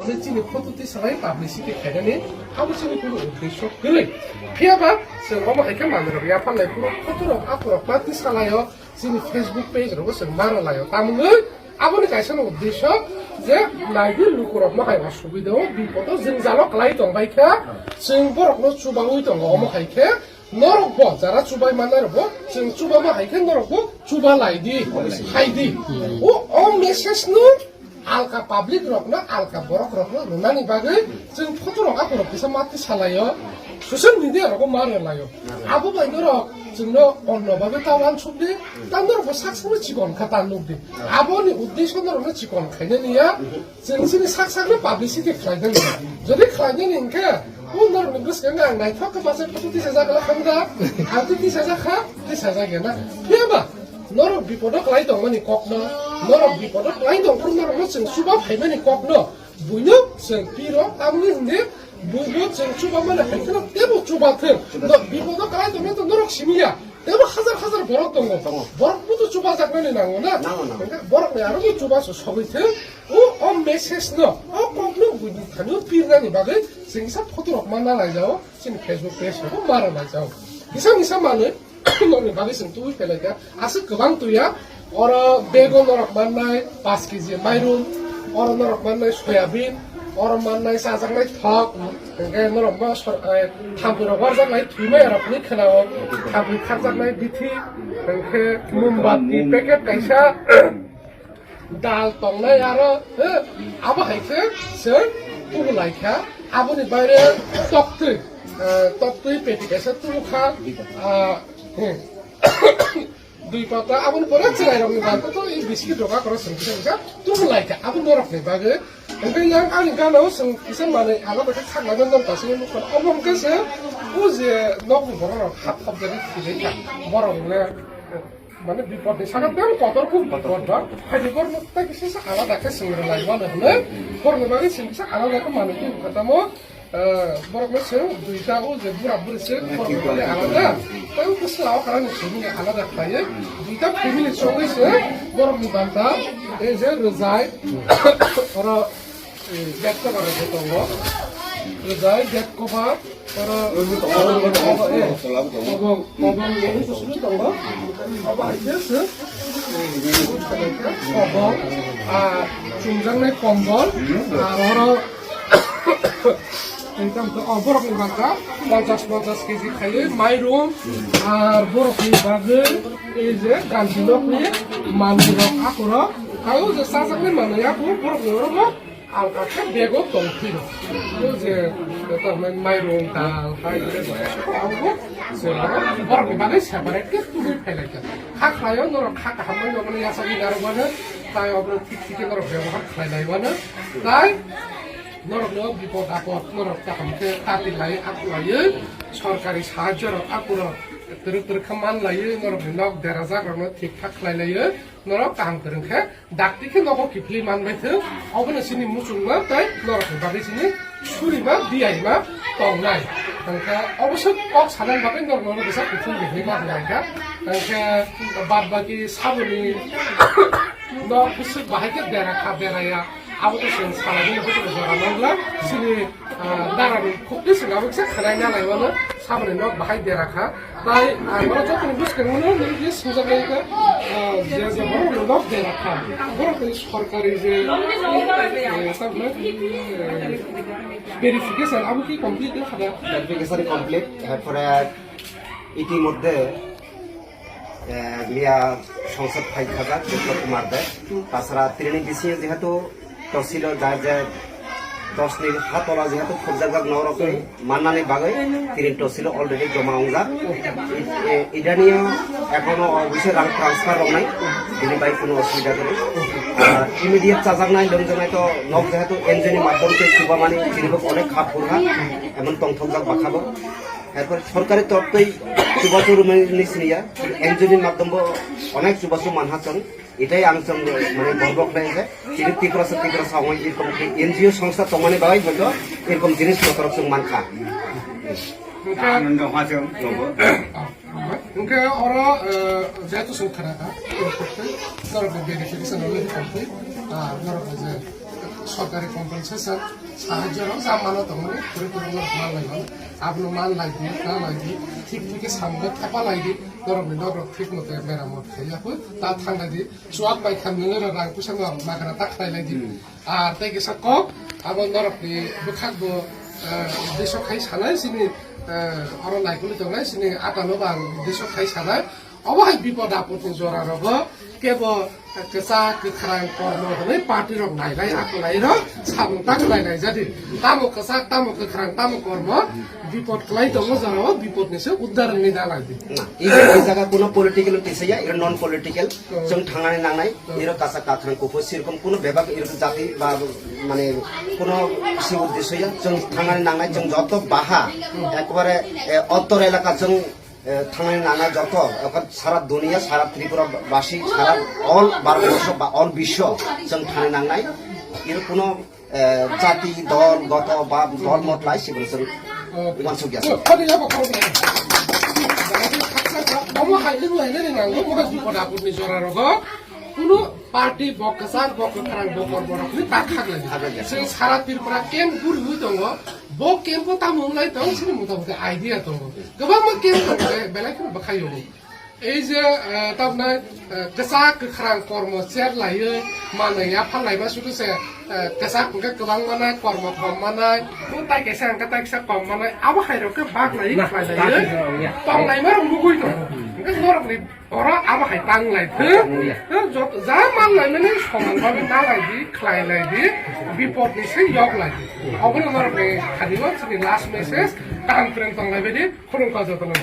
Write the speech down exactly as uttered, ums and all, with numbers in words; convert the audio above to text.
Chini photo tisalai publicity khainani abo chini kuno uddesyo kwrwi. Phiyaba chwng omo hai khe manwirok yapharlai phuru photorok aphurok ma tisalaio chini Facebook page rogo chwng ma rwlaio. Tamungwi aboni kaisa no uddesyo je naidi lukurok ma hai osubida o bipodo jwngjalo kwlai tongbai kha chwng borokno chubaui tongo omo hai khe Norok bo jara chubai manai rok bo chwng chubama hai khe norok bo chuba lai di, hai di. O, o message no alka public rok no, alka borok rok no rwnani bagwi chwng photo rok aphuru kisa mati salaio, social media rogo ma rwlaio. Abo bai norok chwngno onno bagwi ta uansuk di, ta norok bo sak sakno chikon kha ta nuk di. Aboni uddesyo norok no chikon khainani ya. Chwng chini sak sakno publicity khlainani. Jodi khlainani hinkhe, o norokni bwskango ang naithok khe masa photo tisajak la khamda. Ang tei tisajak kha, tisajak ya na. Phiyaba norok bipodo kwlai tongmani kokno, norok bipodo kwlai tongphuru norokno chwng chuba phaimani kokno buino chwng piro, tamni hwnde buino chwng chuba mani hai kheno tebo chuba thwng. No bipodo kwlai tongmani to norok simi ya. Tebo hajar hajar borok tongo. Tongo. Borok buto chubajaknani nango na? Nango, nango. Hwnkhe borokni aro bo chubasu sogwi thwng. O, o message no, o kokno buini thani pirnani bagwi chwng kisa photo rok ma nalaijao, chini Facebook page rogo ma rwlaijao. Kisa misa manwi nokni bagwi chwng tubui phelaikha. Aswk kwbang twiya, oro bego norok mannai paanch kg mairum, oro norok mannai soyabin, oro mannai chajaknai thok, hwnkhe norok ma sor-, eh, thampui rok warjaknai thwi maya rokni khwnao, thampui khakjaknai bithi, hwnkhe mombati packet kaisa, dal tongnai aro, eh, abo hai khe chwng tubu lai kha. Aboni baire toktwi, eh, toktwi peti kaisa tubu kha, ah, hmm. Dui pata, aboni pore chwrai rokni banta to i biscuit rok akhoro chwng kisa kisa tubu lai kha. Abo norokni bagwi. Hwnkhe yang ani gana o chwng kisa manwi alada khe khaknai nang tong kasi nukha. Obo hwnkhe se o je nokni borok rok hap hap jagwi thwi lai kha. Borok le Mane bipodni saka tei kotor kuk bipod ba. Haidi borokno tei kisa sa alada khe swng rwlai mano hwnwi. Borokni bagwi chwng kisa alada khe manwi twi kha tamo, eh, borokno chwng duita o je bura buri se borokni bagwi alada. Tei o kisa o karani chwngni alada khlaiwi duita family chongwi se borokni banta ei je rwjai oro Bed cover rok tongo. Rwjai bed cover, oro kobong, kobong bo kusunu tongo. Abo hai khe se, kobong, ah, chumjaknai kombol, ah, oro, tei tamo khe, oh, borokni bangka ponchas, ponchas kg khaiwi mairum, ar borokni bagwi ei je ganti nokni manwirok akorok, tei o je chajaknai manwi akorok borokni oro bo Alka khe bego tong phiro. Yo je, to mai, mairung, dal, hai, abo, se abo, borok ni bagwi separate khe tubui phai lai kha. Kha khlaio, norok kha kaham bai norok yasagwi narwk mano, tai obo thik thik khe norok bebohar khlai lai mano. Tai norok no bipod apod, norok kaham khe tati lai, ak lai, sorkari sahajyo rok, akurok twrwk twrwk khe man lai, norok ni nok derajak rok no thik thak khlai lai, norok kaham kwrwng khe Dakti khe nogo kiphilwi manbai thung, obono chini muchungma tei norokni bagwi chini surima, biyaima tongnai. Hwnkhe oboso kok sanani bagwi norokno kisa kuthum rihai ma hwnwi kha. Hwnkhe bad baki saboni nok bwswk bahai khe bera kha, beraya, abo to chwng salai nini hoito jora nangla. Chini Ah, darani khukti swngo kisa khwnai nalai mano, saboni nok bahai dera kha. Tai ang oro jotoni bwskango no nini je swngjak lai kha, ah, je je borok ni nok dera kha. Borok ni sorkari je, eh, tamni, eh, verification abo ki complete wngkha da? Verification complete, erpore itimodhye Eh, miya songsad phai khajak Biplab Kumar Deb. Tasara tini bisingo jehetu tosilo jar je dos ni ha tola jehetu khurjakjak norok ni mannani bagwi tini tosilo already joma wngjak. I-, e, idaniyo ekhono o bise rang transfer roknai, bini bai kuno osubida kwrwi. Ar immediate chajaknai lomjaknai to nok jehetu N G O ni madhyam tei chubamani chiribo onek kha phurkha, emon tongthokjak bakha bo. Erpor sorkari tortwi chubachu rwmani siniya, N G O ni madhyam bo onek chubachu manha chwng. Itai ang chwng mane gorbo khlai je, chini Tiprasa, Tiprasa ongwi irkom khe N G O songsa tongmani bagwi hoito irkom jinis motorok chwng mankha. Hwnkhe, hwnkhe oro, eh, jehetu chwng khna kha, norok ni verification rok wngwi tongtwi, ah, norok ni je Sorkari compensation sahajyo rok ja mano tongmani, kwrwi kwrwi rok man lai mano. Abono man lai di, na lai di, thik thik khe samung khe thepa lai di, norokni nok rok thik mote meramot khailai phu, ta thang lai di, chuak bai kha nwnwi rok rang puisa no magra ta khlai lai di. Ar tei kisa kok, abo norokni bwkhak bo, eh, deso khai sanai sini, eh, oro naikuli tongnai sini ata no bang deso khai sanai. Obo hai bipod apodni jora rogo kebo kwchak kwkhrang kormo hwnwi party rok nailai aklai rok samung ta khlai lai jadi. Tamo kwchak, tamo kwkhrang, tamo kormo bipod khlai tongo jora o bipod ni se uddar wngwi da lai di. Na, iro o jaga kuno political tisaya, iro non political. Chwng thangnani nangnai, iro kasak kakrang kuphur sirkum kuno bebak iro jati ba mane kuno si uddesyo ya, chwng thangnani nangnai, chwng joto baha ekbare, eh, ottor elaka chwng eh, thangnani nangnai joto, ekha sara duniya, sara Tripura basi, sara all Bharat borsho ba all bisho chwng thangnani nangnai. Iro kuno, eh, jati, dol, goto ba dol mot lai siboni chwng uansukya. Omo hai lwng lai nani nango, omo bipod apodni jora rogo. Kuno party bo kwchak, bo kwkhrang, bo kormo rok ni ta khak lai. Khak lai. Chwng sara Tripura camp guri tongo. Bo camp o tamo wng lai tong, chini mota mota idea tongo. Kwbangma camp tongo, be-, belai kheno bwkhai tongo. Ei je, eh, tamnai, eh, kwchak kwkhrang kormo cher laiwi manwi yaphar laima sudu se, eh, kwchak hwnkhe kwbang manai, kormo kom manai, bo tai kaisa hwnkhe tai kaisa kom manai, abo hai rok khe bak laiwi khlai laiwi tong laima rok nugui tongo. Hwnkhe norokni Oro abo hai tang lai thung. Tang lai. Eh, jot-, ja man lai mani soman bhabe ta lai di, khlai lai di, bipod ni se yok lai di. Obo no norok ni khadi o chini last message, kaham kwrwng tong lai bai di, khulumkha joto no.